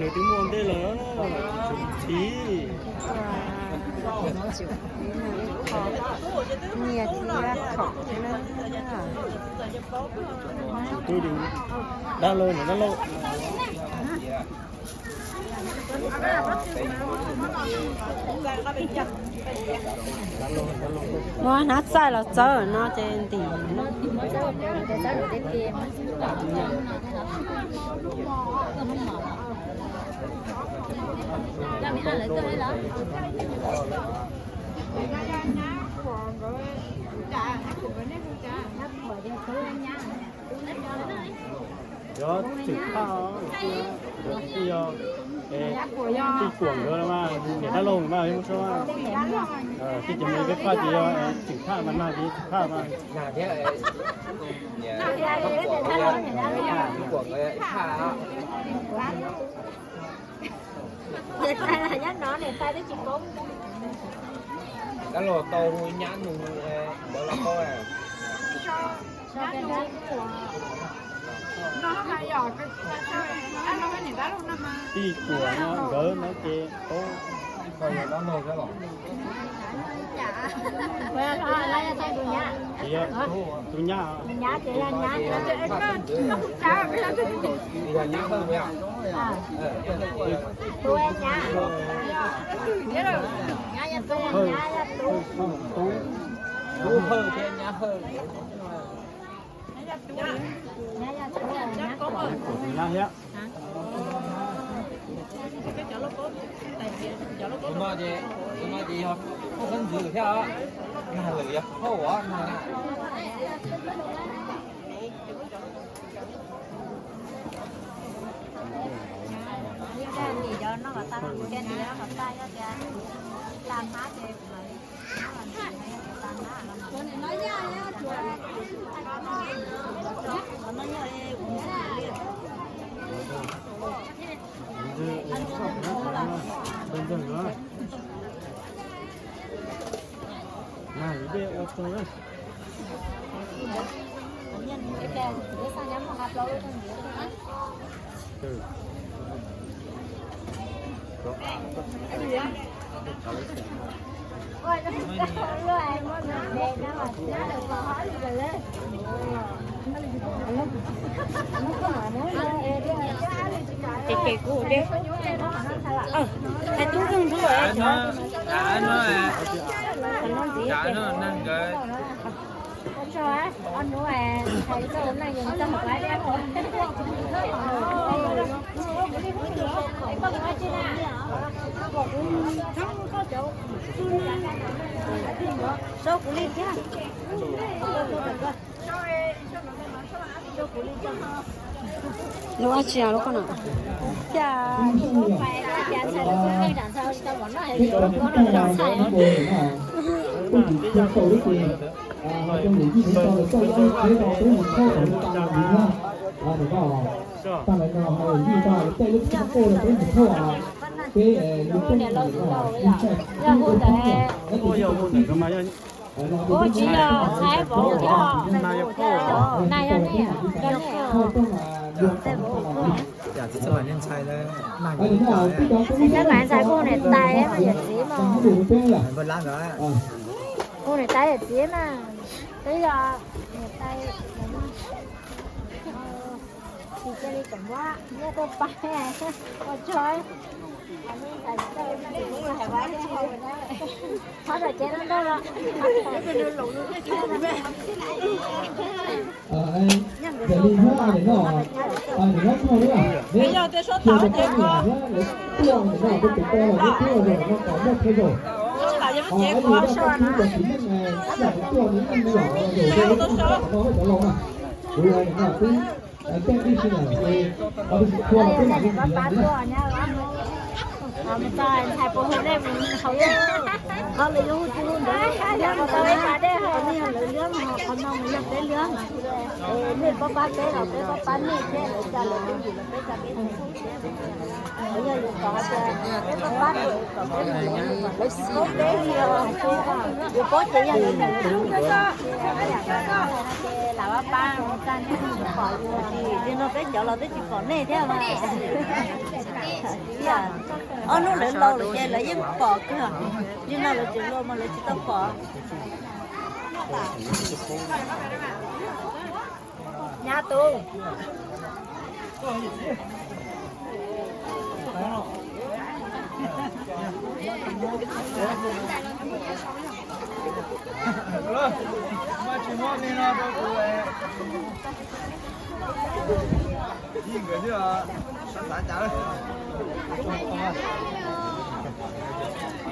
Nws twb muaj ntej lawm, txiv. Nyiaj thiab khoom thiab na. Dab laug, dab laug. Muab hnab txaij los txawb no ces ntim. Yog txwm thaj, tij yog, tij Kuam nkawd mas, niam dab laug mas, tij ces mus peb phaj ces yog txwm thaj mas nag ces txwm thaj mas. Dab laug tau hu nyab nug lawv los paub. Tij Kuam no nkawd no ces paub. Tus nyab, Hawj, Hawj, Hawj, Hawj, Hawj, Hawj. Tus no ces, tus no ces yog phauj Hawj ntxwv thiab os. Nag lwm yog phauj os. Ces ces kuv ua deb. Hais tub zeeg ntub lawm. Qhov no ntxiv ces. Sau kuv li thiab. Lub ab tsi lub koj no. Cas ntxhais lawv kuj ntxhais ntxhais ntxhais ntxhais ntxhais. Tag lawm no, yij tag peb mus thauj peb lub peb mus thauj. Yog hu ntawd, hu tsis los txhais vauv thiab. Nag yog nej, yog nej. Tab mas ntxhais kuj niam tais mas yawm txiv mas. Kuj niam tais yawm txiv mas. Twb yog niam tais. Tsis cia li kom muab nyiaj tuaj pab ua tsaug. Thov tom cev no ntag los. Nim no, nim no tuaj na, nej cia rau poj niam thiab lawv tuaj nim no, peb tus ko los peb twb ua zaum no kom muaj thawj zaug. Nim no peb tus tub los txiv neej sij hawm tuaj nim no zaum no cov laus na. Kuv nim no peb teej ib sij hawm, qhov twg tsis tshua los peb mam li nrhiav na. Mus txog ntxhais puas hu dej mus haus dej. Qhov lawv yuav hu tsis hu ntawd, yog mus tau ib pas dej haus, yog lawv liab mus haus qhov no mas yog peb liab mas. Nej pab pab peb los peb pab pab nej thiab, lawv tsa lawv lub yim los peb tsa peb lub yim. Yog yus kom hais tias peb pab pab lawv kom peb mus lawv tsis paub peb li os. Yus paub ces yog lawv mus lawv lam pab pab mus tsa nej mus pom yus, li no peb cov los twb tsis pom nej thiab mas. Ob hnub lawv laus lawm ces lawv yeej pom kawg. Nim no lawv tseem laus mas lawv tsis tau pom. Nyab tus.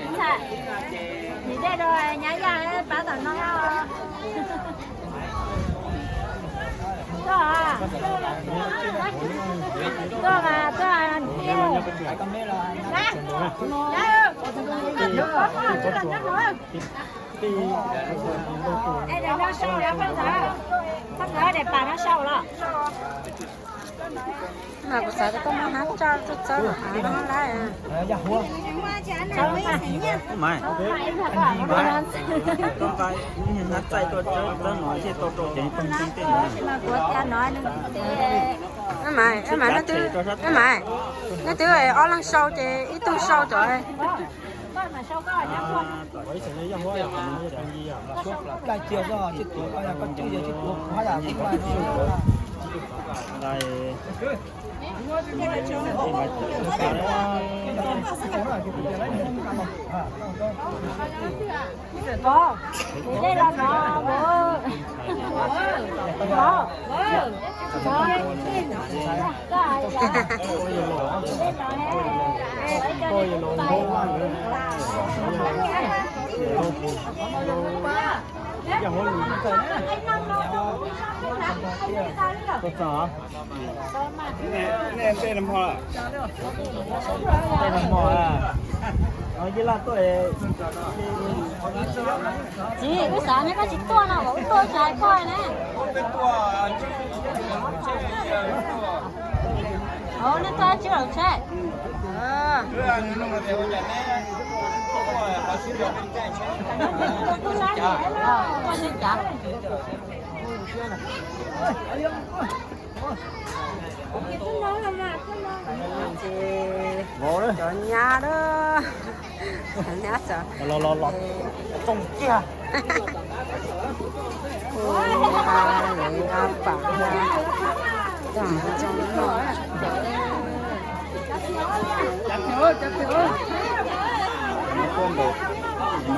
Ntxhais, nim dej rau nyab Yaj pab tom no. Tuaj, tuaj, tuaj. Mas kuv xav tias koj muab hnab tso tuaj txawb no av no lawm. Hnab txaij tuaj txawb no thiaj tau rau cov tooj tseeb tej no. Mas, mas, nej twb ob leeg sau ces ib tug sau cov. Nej tej no hmo, tej no hmo, Yij Laj tuaj. Txiv, wb xav neb koj tsis tuaj no, wb tuaj tsis hais koj ne. Neb tuaj tsis los tsheb. Cov nyab, cov nyab txawm los los los tsoom kiag. Ab pam,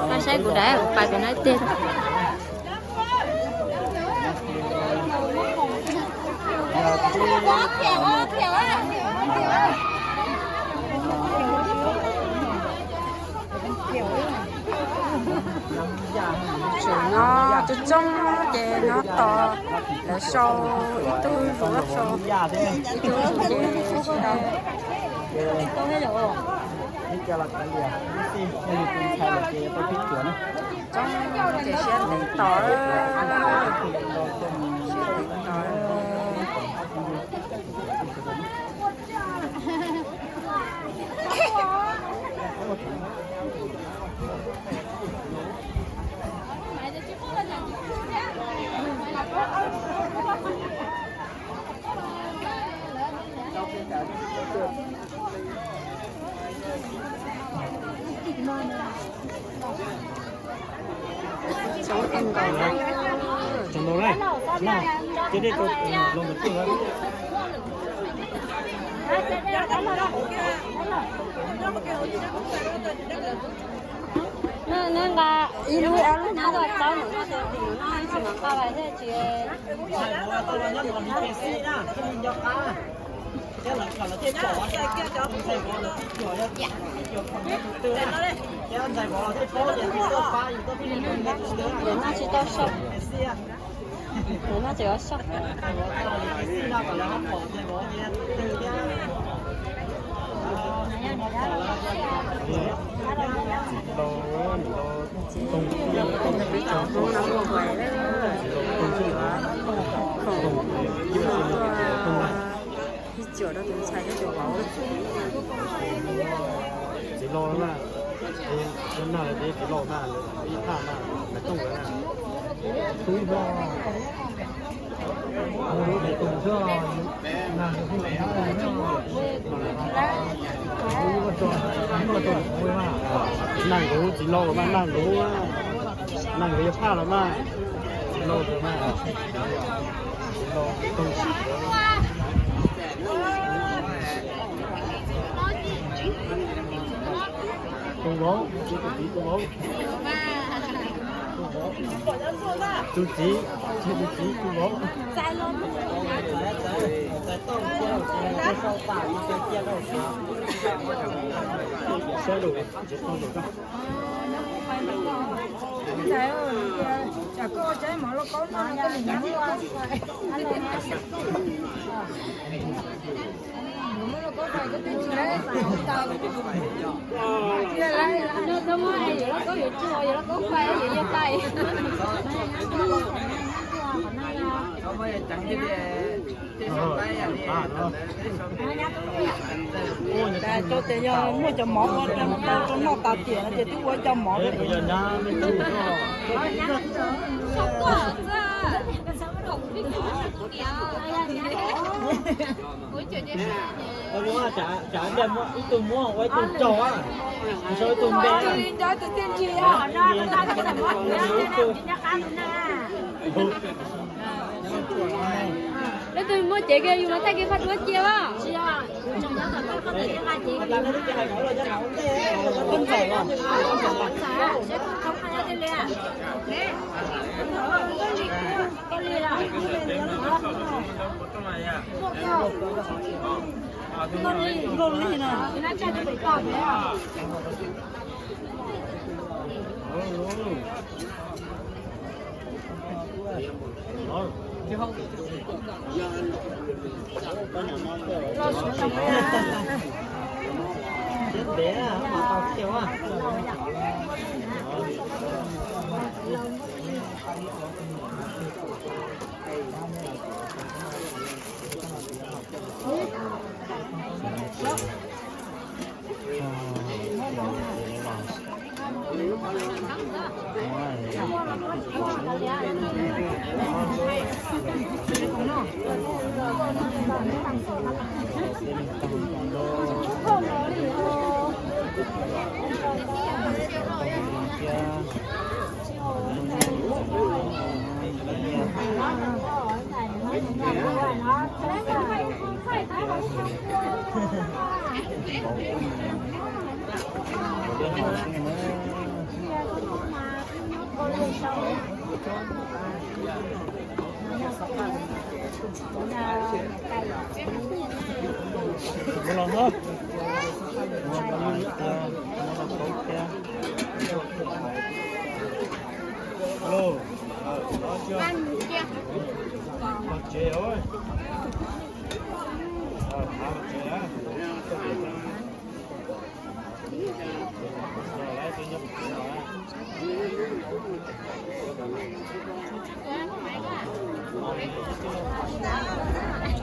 koj saib kuv daim kuv pais pem no ib teg. Tseem nyob tsob tsob ces nyob tos lawv sau ib tug zuav sau ib tug ces tsis tau. Tsob ces siab ntev tos, siab ntev tos. Neb nqa ib lub ob lub hnab tuaj txawb no, ib tsis mam nqa thiab tsis. Nws no tsis tau sau. Nws no tseem yuav sau. Peb cov Hmoob no muaj hais, khoom tuaj ib cuam rau tus ntxhais thiab tus vauv. Txiv laus na, txiv laus na, ib thaj na, nais tooj na. Nag nkuv txiv laus mas nag nkuv, nag nkuv yog phaj los mas txiv laus mas. Tus vauv, tus txiv, tus txiv, tus txiv, tus vauv. Cov tes yog muaj cov mov ua rau noj tas tiam no ces twb ua cov mov rau. Ib tug muab ua ib tug tsaug, ib tug npe. Leej twg muaj cev kiag yus mas thaij kiag qhov duab cia os.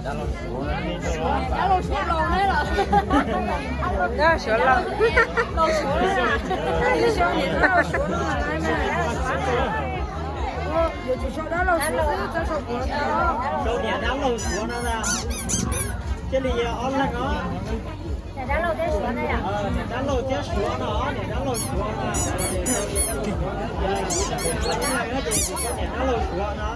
Dab laug Suav los. Sau niam dab laug Suav no na. Cia li yog ob leeg os. Niam dab laug thiab Suav no, niam dab laug Suav no. Niam dab laug Suav no.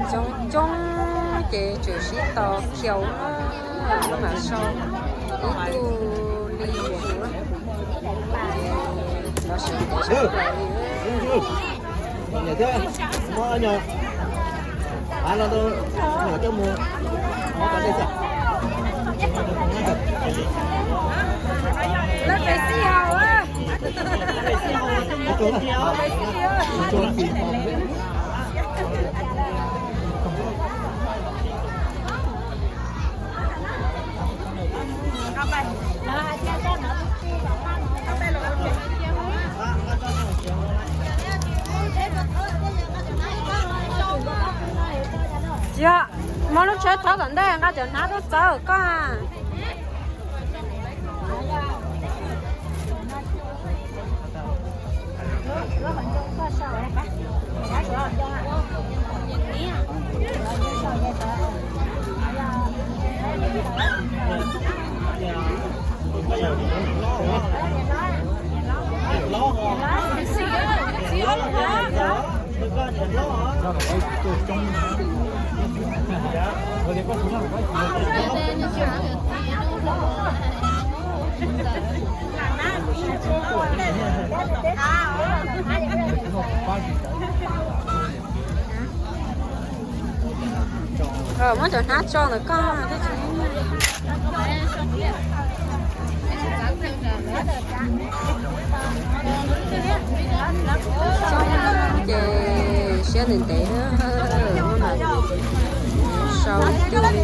Coob coob ces tseem sib tos khiaus na, mam sau ib tug li yuav. Los sib tos sib tos li. Yog, muab lub tsheb thauv tom ntej nqa cov hnab tuaj txawb koj. Muab cov hnab tso ntawm koj. Ces siab ntev ntev, sau cuj li.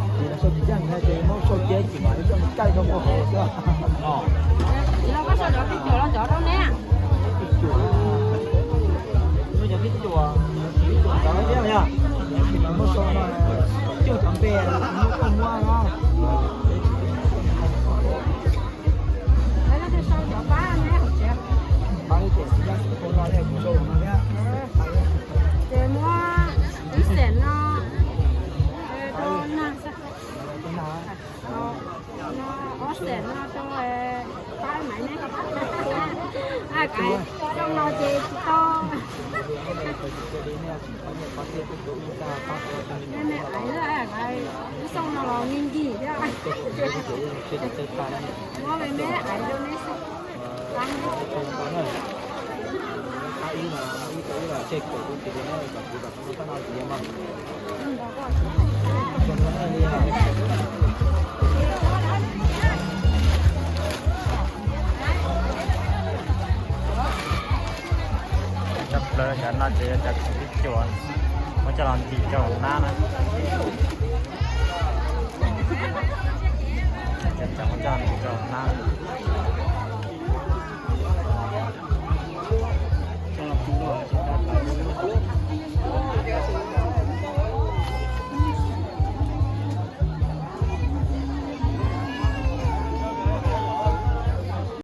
Ces los sau tsis yeej na, ces muab sau ces tsis mam li coj mus caij rau muaj hauv xwb. Ib cuam, cov pib cuam, pib cuam ntawd thiab yog, tsis mam muab sau no, cuj cov npe muab koj muab no. Ces muab ib xees no rau nag, ob xees no rau pab maiv ne. Kais zoo no ces tsis tau. Me me aiv, ib xees no los me nkim thiab. Muab me me aiv rau neb xwb. Cov plaws cov no ces yog cov txiv pib cuam, muab coj los ntim rau hauv hnab na. Cov muab coj los ntim rau hauv hnab.